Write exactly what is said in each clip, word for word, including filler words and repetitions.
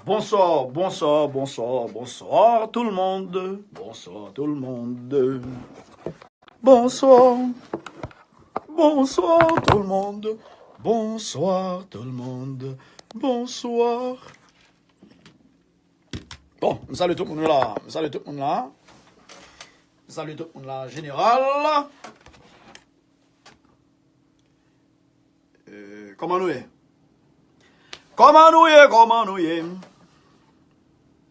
Bonsoir, bonsoir, bonsoir, bonsoir tout le monde. Bonsoir tout le monde. Bonsoir. Bonsoir tout le monde. Bonsoir tout le monde. Bonsoir. Bon, m salye tout moun la. M salye tout moun la. M salye tout moun la, jeneral. Eh, kòman nou ye? Kòman nou ye? Kòman nou ye?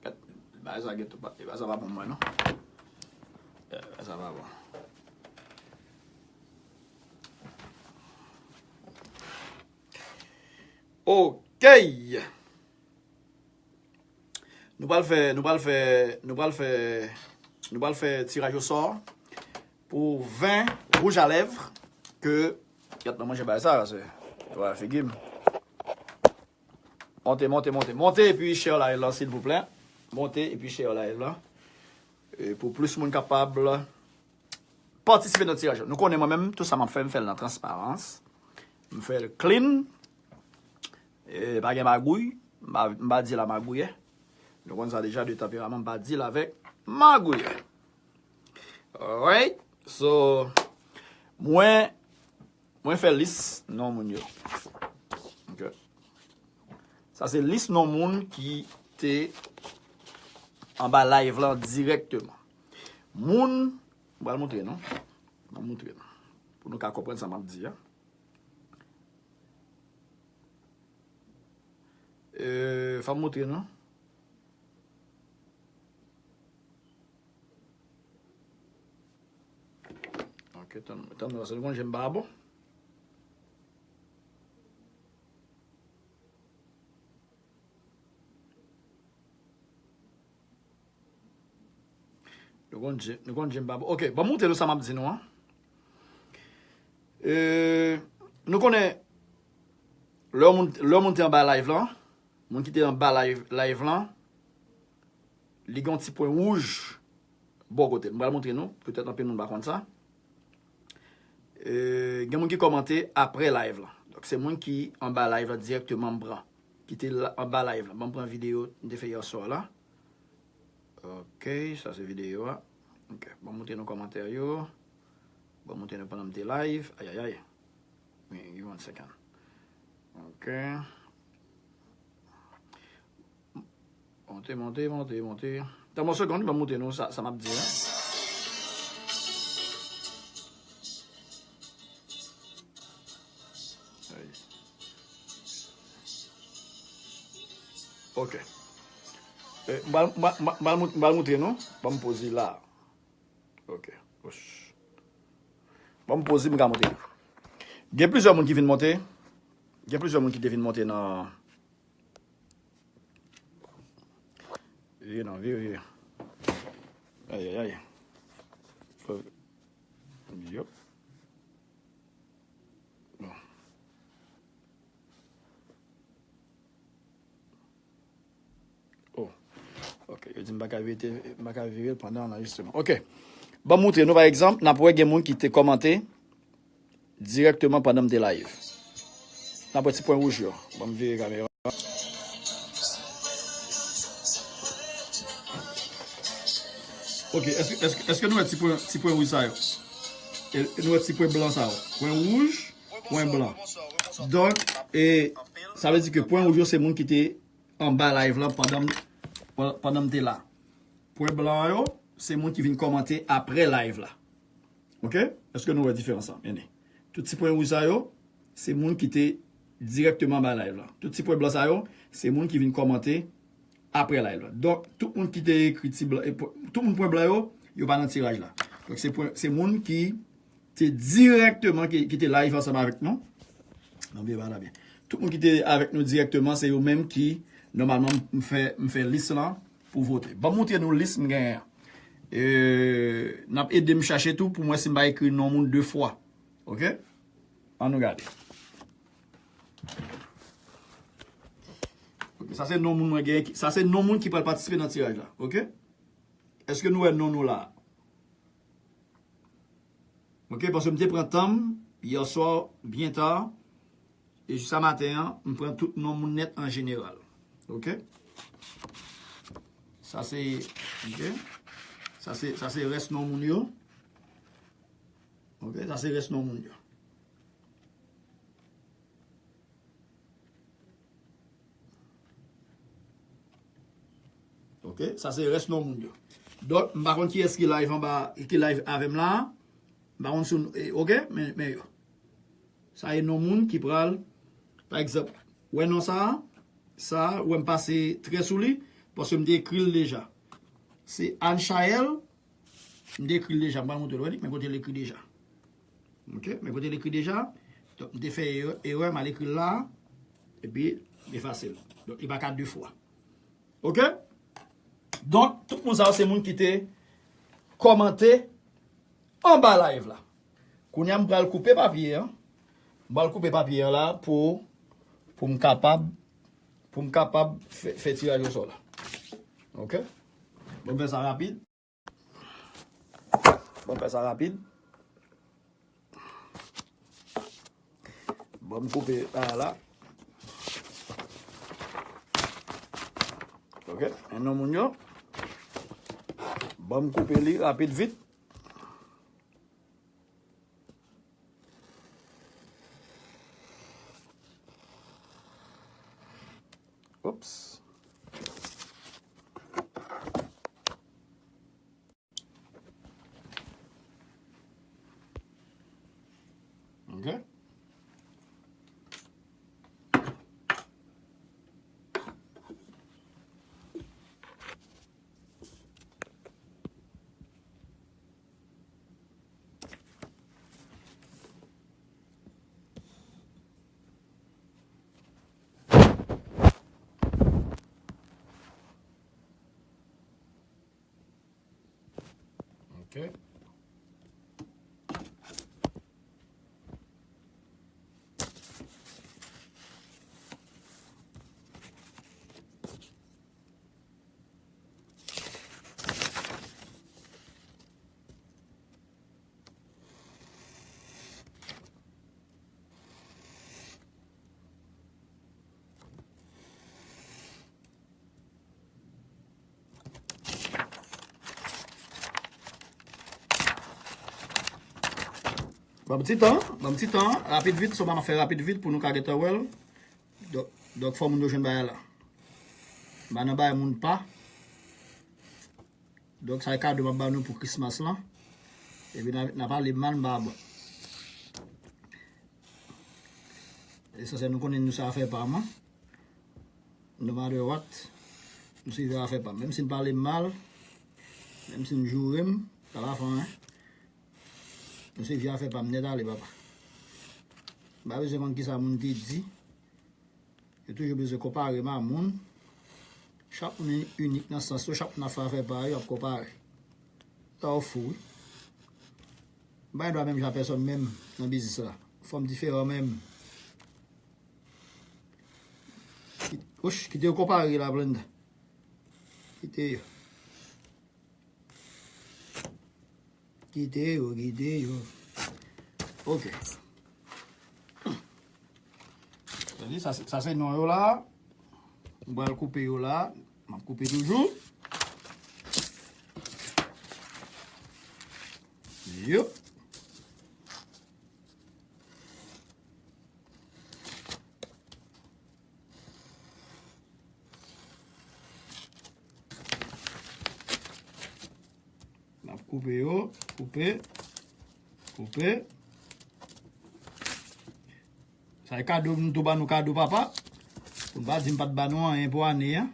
Gad, bagay sa gen tou pa, bagay sa pa bon mwen, non. Eh, bagay sa pa bon. Ok. Nou pral fè, nou pral fè, nou pral fè, nou pral fè tiraj osò pou ven wouj a lèv ke, gad nan manje bagay sa, se, wè, figi m. Monte, monte, monte, monte epi share live la, silvouplè. Monte epi share live la. E pou plis moun kapab patisipe nan tiraj la. Nou konnen mwen menm, tout sa m ap fè, m fè l nan transparans. M fè l clean. E pa gen magouy. M pa, m pa deal a magouyè. Nou konn sa deja de tanperaman, m pa deal avèk magouyè. Alright. So, mwen, mwen fè lis non moun yo. Ok. Sa se lis non moun ki te anba live lan dirèkteman. Moun, m pral montre nou. M pral montre nou. Pou nou ka konprann sa m ap di a. Euh, fò m montre nou. Ok, tann, tann, nou konn jan m pa bon. Nou konn jan, nou konn jan m pa bon. Ok, ban m montre nou sa m ap di nou an. Euh, nou konnen, lè yon moun, lè yon moun te anba live lan, moun ki te anba live, live lan, li gen yon ti pwen wouj bò kote l. M pral montre nou, petèt anpil moun pa konn sa. Euh, gen moun ki kòmante apre live lan. Donk, se moun ki anba live lan dirèkteman m pran. Ki te la, anba live lan. Ban m pran videyo m te fè yè swa la. Ok, sa se videyo a. Ok, ban m montre nou kòmantè yo. Ban m montre nou pandan m te live. Ayayay. Wi, give one second. Ok. Monte, monte, monte, monte. Tann yon segonn, ban m montre nou sa, sa m ap di a. Ay. Ok. Eh, m pral, m pral, m pral, m pral mont-, m pral montre nou. Ban m poze la. Ok. Osh. Ban m poze, m ka montre nou. Gen plizyè moun ki vin monte. Gen plizyè moun ki te vin monte nan Vire non, vire, vire. Ayayay. Fò, yop. Bon. Oh. Ok, yo di m pa ka vire, m pa ka vire l pandan anrejistreman. Ok. Ban m montre nou, pa egzanp, n ap wè gen moun ki te kòmante dirèkteman pandan m te live. N ap wè ti pwen wouj yo. Ban m vire kamera. Ok, èske, èske, èske nou wè ti pwen, ti pwen wouj sa yo? E, nou wè ti pwen blan sa yo? Pwen wouj, pwen blan. Donk, e, sa vle di ke pwen wouj yo se moun ki te anba live lan pandan m, pandan m te la. Pwen blan yo, se moun ki vin kòmante apre live la. Ok? Èske nou wè diferans lan? Mennen. Tout ti pwen wouj sa yo, se moun ki te dirèkteman anba live la. Tout ti pwen blan sa yo, se moun ki vin kòmante apre live la. Donk, tout moun ki te ekri ti blan, e, tout moun pwen blan yo, yo pa nan tiraj la. Donk, se pwen, se moun ki te dirèkteman, ki, ki te live ansanm avèk nou. Nan byen, pa nan byen. Tout moun ki te avèk nou dirèkteman, se yo menm ki, nòmalman, m fè, m fè lis lan pou vote. Ban m montre nou lis m genyen an. E, n ap ede m chache tou pou m wè si m pa ekri non moun de fwa. Ok? Ann nou gade. Ok, sa se non moun mwen genyen ki, sa se non moun ki pral patisipe nan tiraj la. Ok? Èske nou wè non nou la? Ok, paske m te pran tan m, yè swa, byen ta, e jiska maten an, m pran tout non moun nèt an jeneral. Ok? Sa se, ok. Sa se, sa se rès non moun yo. Ok, sa se rès non moun yo. Ok, sa se rès non moun yo. Donk, m pa konn kiyès ki live anba, ki live avè m la. M pa konn si w, e, ok, men, men yo. Sa e non moun ki pral, pa egzanp, wè non sa a, sa a, wè m pase trè sou li, paske m te ekri l deja. Se Anchaël, m te ekri l deja, m pral montre l, wè li, men kote l ekri deja. Ok, men kote l ekri deja, donk m te fè erè, erè, m al ekri l la, epi m efase l. Donk, li pa ka de fwa. Ok? Donk, tout moun sa yo se moun ki te kòmante anba live la. Kounye a, m pral koupe papye an. M pral koupe papye an la pou, pou m kapab, pou m kapab fè, fè tiraj osò la. Ok? Bon, m fè sa rapid. Bon, m fè sa rapid. Bon, m koupe bagay la. Ok, men non moun yo. Bon, m koupe li rapid vit. Oops. Ok. Ok. Ban m ti tan, ban m ti tan, rapid vit, se yon bagay m ap fè rapid vit pou nou ka gentan wè l. Donk, donk fò moun yo jwenn bagay la. M pa nan bagay moun pa. Donk, sa e kado m ap ba nou pou Christmas lan. Epi n a, n a pale mal, m pa bon. Lesansyèl, nou konnen nou se afè pa m. No matter what, nou se afè pa m. Menm si n pale m mal, menm si n joure m, sa pa fè anyen. Nou se vye afè pa m nèt ale, papa. M pa bezwen konn kisa moun te di. Yo toujou bezwen konpare m a moun. Chak moun inik nan sans yo, chak moun ap fè afè pa yo, y ap konpare. Sa yo fou, wi. M pa gen dwa menm jan a pèsòn menm nan biznis la. Fò m diferan menm. Ki-, ouch, kite yo konpare la, Brenda. Kite yo. Kite yo, kite yo. Ok. Sa di, sa se, sa se non yo la. M pral koupe yo la. M ap koupe toujou. Yo. N ap koupe yo, koupe, koupe. Sa e kado, m tou ba nou kado, papa. Pou n pa di m pa t ba nou anyen pou ane a.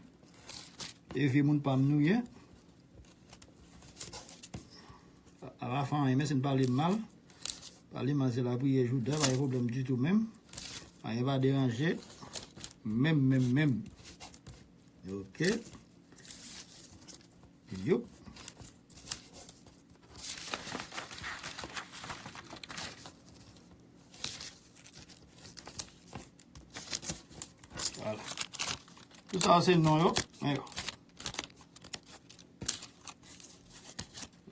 E vye moun pa m nou ye. A la fen, men si n pale m mal. Pale m mal, se lapriyè jouda, pa gen pwoblèm ditou menm. Anyen pa deranje. Menm, menm, menm. Ok. Youp. Vwala. Tout sa se non yo. Men yo.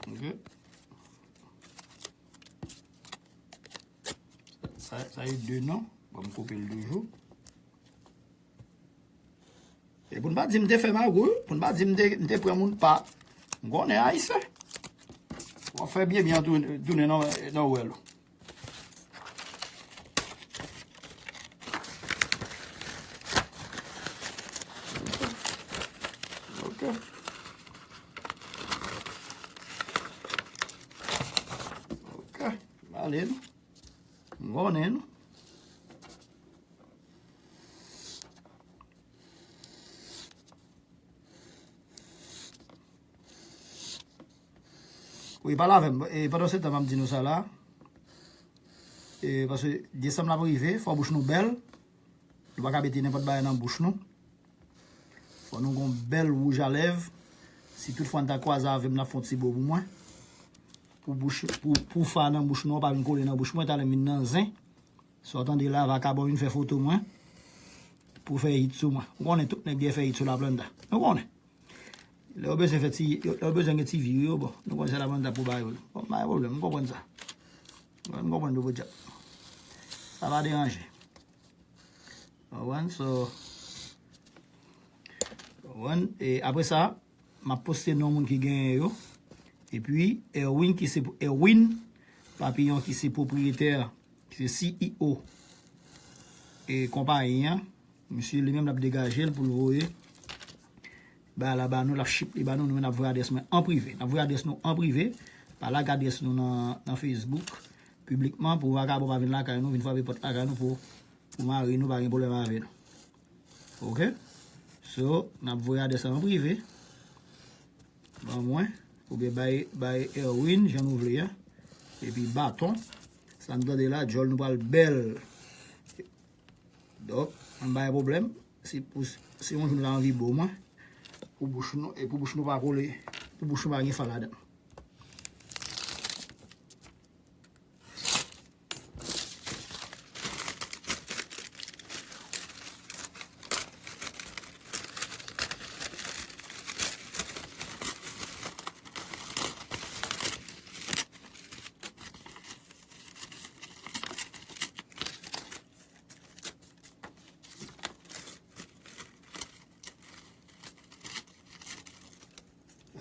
Ok. Sa, sa e de non. Bon, m koupe l toujou. E Pou n pa di m te fè magouy, pou n pa di m te, m te pran moun pa. M konnen Ayisyen. W ap fè byen byen tounen, tounen nan, nan wèl ou. Ok. Ok. Ale nou. M konnen nou. Wi, pale avè m. E pandan se tan, m ap di nou sa la. E paske desanm la ap rive, fò bouch nou bèl. Nou pa ka mete nenpòt bagay nan bouch nou. Fò nou gon bèl wouj a lèv. Si tout fwa n ta kwaze avè m, n ap fè yon ti bo pou mwen. Pou bouch, pou, pou fa nan bouch nou an pa vin kole nan bouch mwen, talè m vin nan zen. Sa w tande la, vakabon vin fè foto mwen. Pou fè hit sou mwen. Ou konnen tout nèg gen fè hit sou Laplanta. Nou konnen. Lè yo bezwen fè ti, lè yo bezwen gen ti vi yo, bon, nou konn se Laplanta pou ba yo l. Bon, pa gen pwoblèm, m konprann sa. Mwen, m konprann nou podyab. Sa pa deranje. Ou konprann? So, ou konprann? E apre sa, m ap poste non moun ki genyen yo. Epi, Erwin ki se, Erwin Papillon ki se pwopriyetè, ki se C E O e konpayi an. Misye li menm l ap degaje l pou l voye bagay la ba nou, l ap ship li ba nou, nou menm n ap voye adrès mwen an prive. N ap voye adrès nou an prive, pa lage adrès nou nan, nan Facebook piblikman pou vakabon pa vin lakay nou, vin frape pòt lakay nou pou, pou mare nou, pa gen pwoblèm avè nou. Ok? So, n ap voye adrès la an prive. Ban mwen, oubyen bay, bay Erwin, jan nou vle a. Epi baton. Sa n tande la, djòl nou pral bèl. Donk, ann bay pwoblèm. Si, pou, si yon jou nou ta anvi bo mwen, pou bouch nou, e pou bouch nou pa kole, pou bouch nou pa gen fa ladan.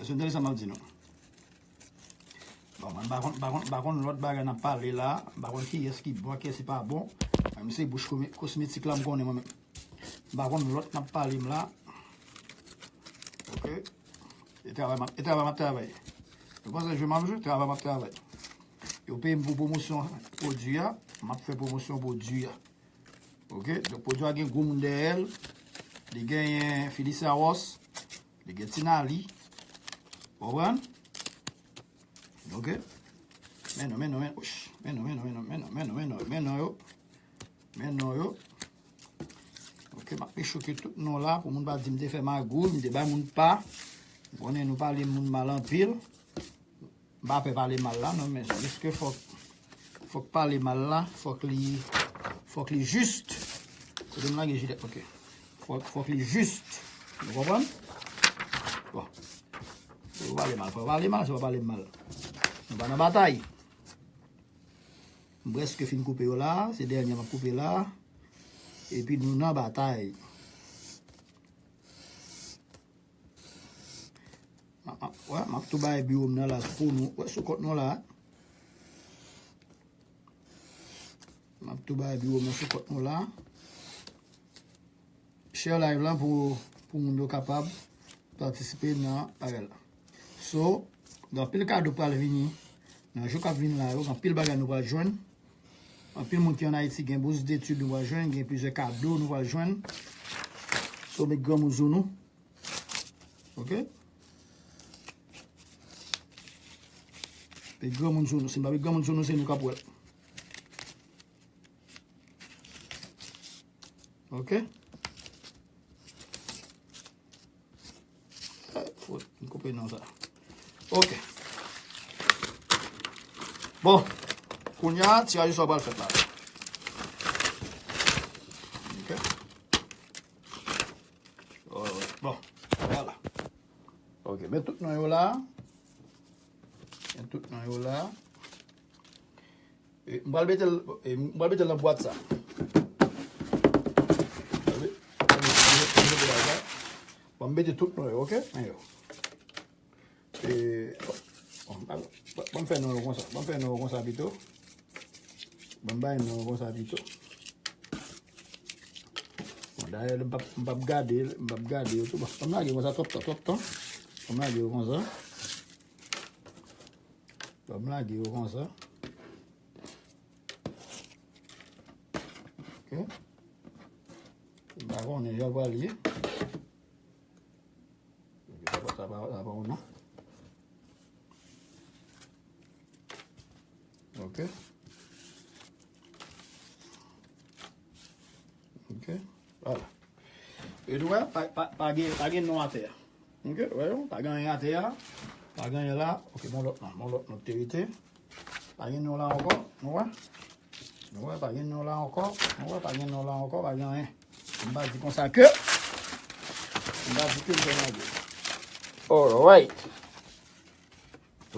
Èske n tande sa m ap di nou? Bon, mwen, m pa konn, m pa konn, m pa konn lòt bagay n ap pale la. M pa konn kiyès ki bon, kiyès ki pa bon. Mwen, se bouch kome-, kosmetik la m konnen mwen menm. M pa konn lòt n ap pale m la. Ok. E travay m ap, e travay m ap travay. Yo panse jwe m ap jwe, travay m ap travay. Yo peye m pou pwomosyon pwodui a, m ap fè pwomosyon pwodui a. Ok, donk pwodui a gen gwo moun dèyè l. Li genyen Felicia Ross, li gen Tina Lee. Ou konprann? Ok. Men non, men non, men, ouch. Men non, men non, men non, men non, men non, men non, men non yo. Men non yo. Ok, m ap rechoke tout non la pou moun pa di m te fè magouy, m te bay moun pa. M konnen nou pale moun mal anpil. M pa pè pale mal la, non, men jis ke fòk, fòk pale mal la, fòk li, fòk li jis. Kote m lage jilèt, ok. Fòk, fòk li jis. Nou konprann? Bon. Se pou pale mal, fò pale mal, se pa pale mal. Nou pa nan batay. M prèske fin koupe yo la, se dènye m ap koupe la. Epi nou nan batay. M ap, m ap, wè, m ap tou bay biwo m nan la pou nou. Wè, sou kont nou la. M ap tou bay biwo m nan sou kont nou la. Share live lan pou, pou moun yo kapab patisipe nan bagay la. So, gen anpil kado pral vini nan jou k ap vini la yo, gen anpil bagay nou pral jwenn. Anpil moun ki ann Ayiti gen bous detid nou pral jwenn, gen plizyè kado nou pral jwenn. So, met granmoun sou nou. Ok? Met granmoun sou nou. Si n pa met granmoun sou nou, se nou k ap wè l. Ok? Eh, fout, m koupe non sa. Ok. Bon, kounye a, tiraj osò pral fèt la. Ok. Alright. Bon, vwala. Ok, men tout non yo la. Men tout non yo la. E, m pral mete l, e, m pral mete l nan bwat sa. Tande? Mete l nan bwat sa. Bon, m mete tout non yo, oke? Men yo. E, bon, ban m fè non yo konsa. Ban m fè non yo konsa pito. Ban m bay non yo konsa pito. Bon, dayè, m p ap, m p ap gade, m p ap gade yo tou. Bon, ban m lage konsa, twòp tan, twòp tan. Ban m lage yo konsa. Ban m lage yo konsa. Oke. M pa konnen jan l pral ye. Sa pa, sa pa, sa pa ou non. Oke. Oke. Vwala. E nou wè, pa, pa, pa gen, pa gen non atè a. Oke, wè yo, pa gen anyen atè a. Pa gen anyen la. Oke, bon lòt non, bon lòt non te rete. Pa gen non la ankò, nou wè. Nou wè, pa gen non la ankò. Nou wè, pa gen non la ankò, pa gen anyen. M pa di konsa ke. M pa di ke m fè lage. Alright.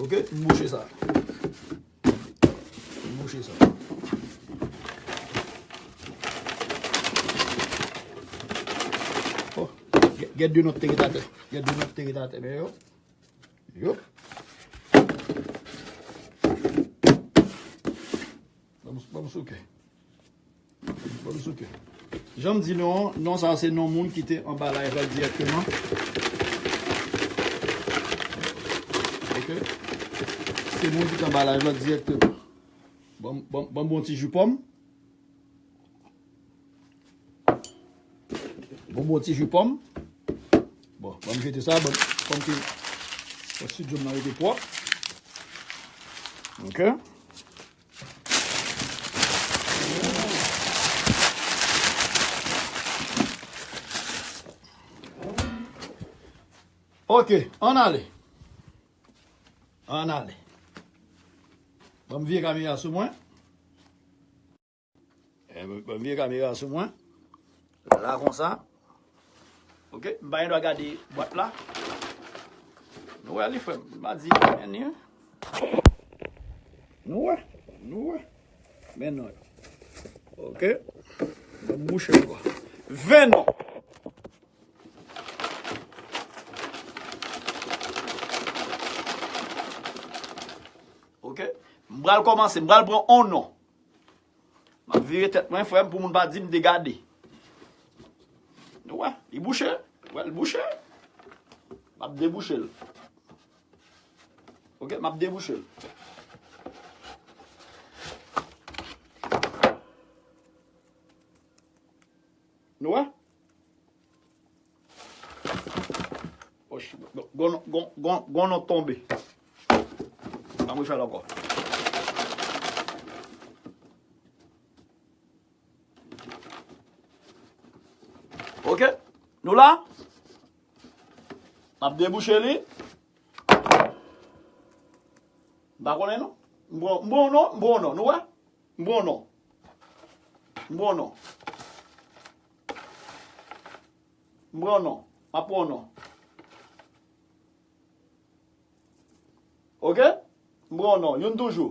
Oke, m bouche sa. M bouche sa. Oh, gen, gen de nòt te ret atè. Gen de nòt te ret atè, men yo. Yo. Ban m, ban m souke. Ban m souke. Jan m di non, non sa se non moun ki te anba live la dirèkteman. Oke. Se moun ki te anba live la dirèkteman. Ban m, ban m, ban m bon ti ji pòm. Bon, bon ti ji pòm. Bon, ban m jete sa, ban m, ban m ki, bon, estidyo m nan rete pwòp. Oke. Oke, ann ale. Ann ale. Ban m vire kamera sou mwen. Eh, ban m vire kamera sou mwen. La konsa. Oke, m pa gen dwa gade bwat la. Nou wè li, frè m. M pa di anyen. Nou wè, nou wè. Men non. Oke. Ban m bouche ankò. Ven non. Oke. M pral kòmanse, m pral pran on non. M ap vire tèt mwen, frè m, pou moun pa di m te gade. Nou wè, li bouche. Wè, li bouche. M ap debouche l. Oke, m ap debouche l. Nou wè? Gon, gon, gon, gon, gon non tonbe. Ban m refè l ankò. Oke. Nou la? M ap debouche li. M pa konnen non. M pran, m pran non, m pran non. Nou wè? M pran non. M pran non. M pran non. M ap pran non. Oke? M pran non. Youn toujou.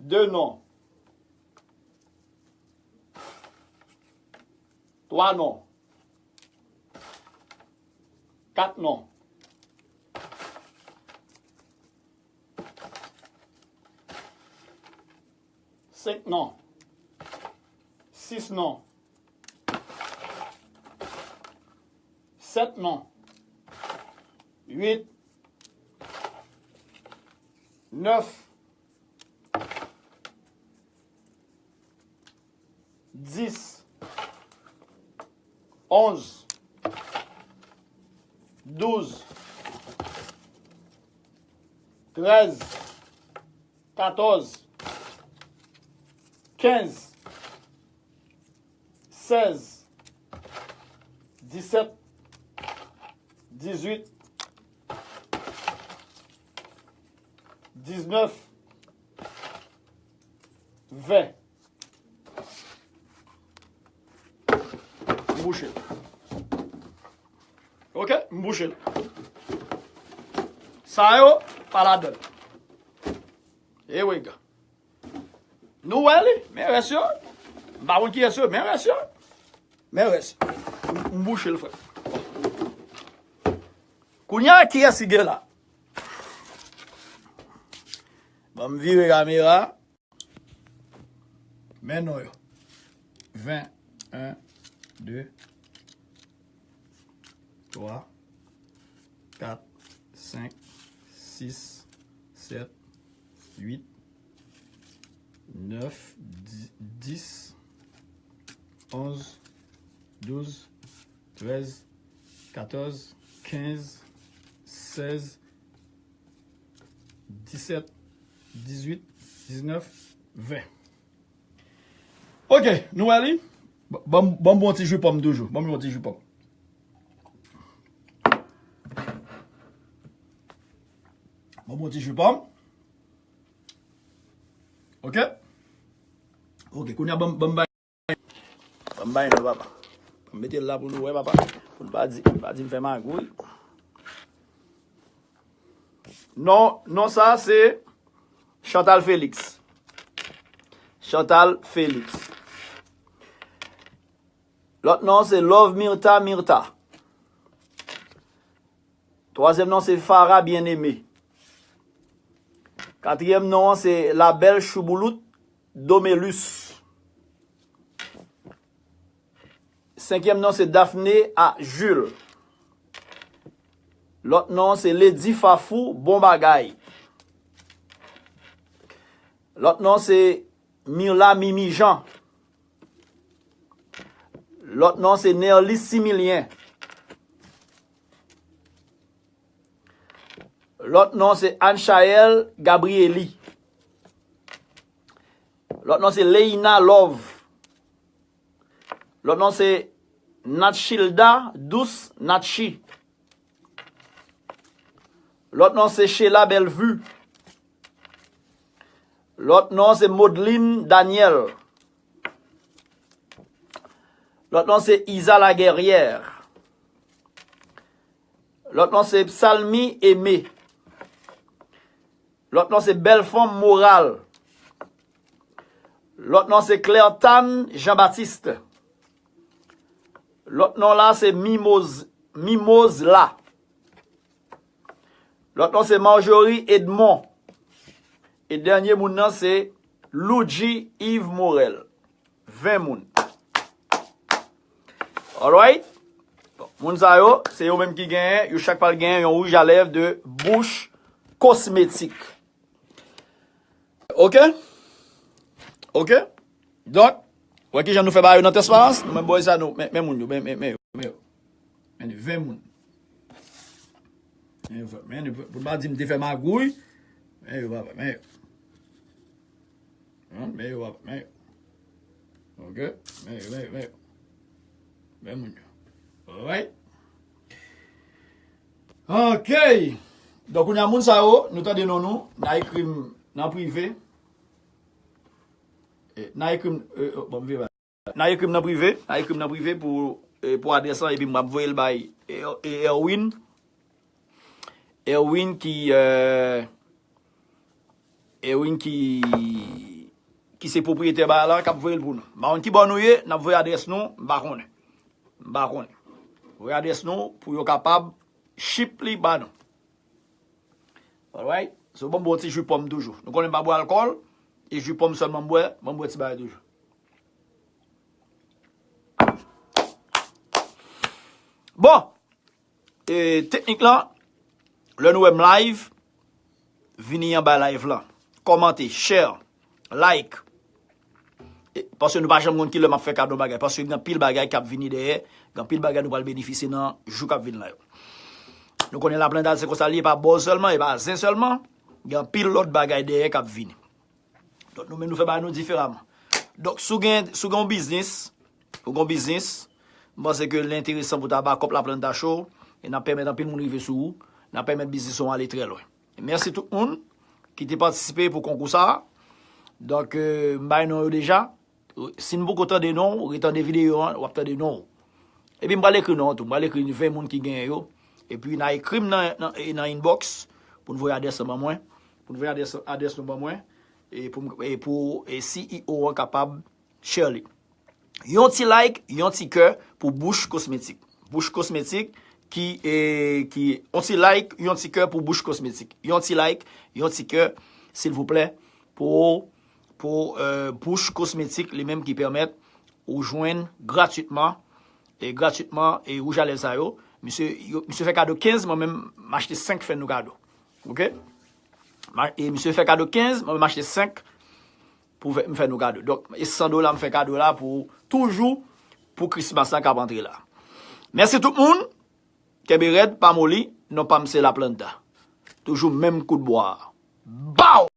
De non. Twa non. Kat non. Senk non. Sis non. Sèt non. Uit. Nèf. Dis. Onz. Douz. Trèz. Katòz. Kenz. Sèz. Disèt. Dizuit. Diznèf. Ven. M bouche l. Oke, m bouche l. Sa yo, pa ladan l. E wega. Nou wè li, men rès yo. M pa konn kiyès yo, men rès yo. Men rès. M, m bouche l, frè. Kounye a, kiyès ki gen la? Ban m vire kamera. Men non yo. Ven, en, de, twa, kat, senk, sis, sèt, uit, nèf, di-, dis, onz, douz, trèz, katòz, kenz, sèz, disèt, dizuit, diznèf, ven. Ok, nou wè li? Ban, ban m, ban m bon ti ji pòm toujou. Ban m bon ti ji pòm. Ban m bon ti ji pòm. Ok? Ok, kounye a ban m, ban m bay. Ban m bay non, papa. Ban m mete l la pou nou wè, papa. Pou n pa di, pou n pa di m fè magouy. Non, non sa se Chantal Félix. Chantal Félix. Lòt non se Love Myrtha Myrtha. Twazyèm non se Farah Bien-Aimé. Katriyèm non an se La Belle Chouboulot Domelus. Senkyèm non se Daphné a Jules. Lòt non se Lady Fafou Bon Bagay. Lòt non se Mirla Mimi Jean. Lòt non se Nerly Similien. Lòt non se Anchaël Gabrieli. Lòt non se Leina Love. Lòt non se Natchilda Douce Natchi. Lòt non se Sheila Bellevue. Lòt non se Modeline Daniel. Lòt non se Isa Laguerrière. Lòt non se Psalmy Aimé. Lòt non se Bèl Fanm Moral. Lòt non se Clertane Jean-Baptiste. Lòt non la se Mimoz, Mimoz la. Lòt non se Marjorie Edmond. E dènye moun nan se Loudji Yves Morel. Ven moun. Alright? Bon, moun sa yo, se yo menm ki genyen, yo chak pral genyen yon wouj a lèv de Bouch Cosmétique. Ok? Ok? Donk, wè kijan nou fè bagay yo nan transparans, nou menm bòy sa nou, men, men moun yo, men, men, men yo, men yo. Men ven moun. Men yo, men yo, pou n pa di m te fè magouy, men yo, papa, men yo. Hein, men yo, papa, men yo. Ok? Men yo, men yo, men yo. Men moun yo. Alright? Ok. Donk, kounye a moun sa yo, nou tande non nou, n a ekri m nan prive. E, n a ekri m, e, e, bon, m vire ba-, n a ekri m nan prive, n a ekri m nan prive pou, e, pou adrès lan, epi m ap voye l bay, e, e, Erwin. Erwin ki, e, Erwin ki, ki se pwopriyetè bagay la, k ap voye l pou nou. M pa konn ki bò nou ye, n ap voye adrès nou, m pa konnen. M pa konnen. Voye adrès nou pou yo kapab ship li ba nou. Alright? So, ban m bwè yon ti ji pòm toujou. Nou konnen m pa bwè alkòl, e ji pòm sèlman m bwè, ban m bwè ti bagay toujou. Bon, e, teknik lan, lè nou wè m live, vini anba live lan. Kòmante, share, like. E, paske nou pa janm konn ki lè m ap fè kado bagay. Paske gen anpil bagay k ap vini dèyè, gen anpil bagay nou pral benefisye nan jou k ap vin la yo. Nou konnen laplanta se konsa li ye, e pa bòz sèlman, e pa zen sèlman. Gen anpil lòt bagay dèyè k ap vini. Donk, nou menm nou fè bagay nou diferaman. Donk, si w gen, si w gen yon biznis, ou gen yon biznis, m panse ke l enteresan pou ta bakòp laplanta show, e n ap pèmèt anpil moun rive sou ou, n ap pèmèt biznis ou ale trè lwen. Mèsi tout moun ki te patisipe pou konkou sa a. Donk, e, m bay non yo deja. Si n poko tande non w, retande videyo an, w ap tande non w. Epi m pral ekri non an tou. M pral ekri ven moun ki genyen yo. Epi n a ekri m nan, nan, e, nan inbox pou n voye adrès lan ban mwen. Pou n voye adrès, adrès nou ban mwen. E pou, m- e pou e C E O an kapab share li. Yon ti like, yon ti kè pou Bouch Kosmetik. Bouch Kosmetik ki, e, ki, yon ti like, yon ti kè pou Bouch Kosmetik. Yon ti like, yon ti kè, silvouplè, pou, pou, e, Bouch Kosmetik, li menm ki pèmèt ou jwenn gratitman, e gratitman, e wouj a lèv sa yo. Misye, yo, misye fè kado kenz, mwen menm, m achte senk fè nou kado. Oke? Ma- E misye fè kado kenz, mwen menm, m achte senk pou fè, m fè nou kado. Donk, e san dola m fè kado la pou toujou pou Christmas la k ap antre la. Mèsi tout moun. Kenbe rèd, pa moli, non pa m se Laplanta. Toujou menm kout bwa. Baw!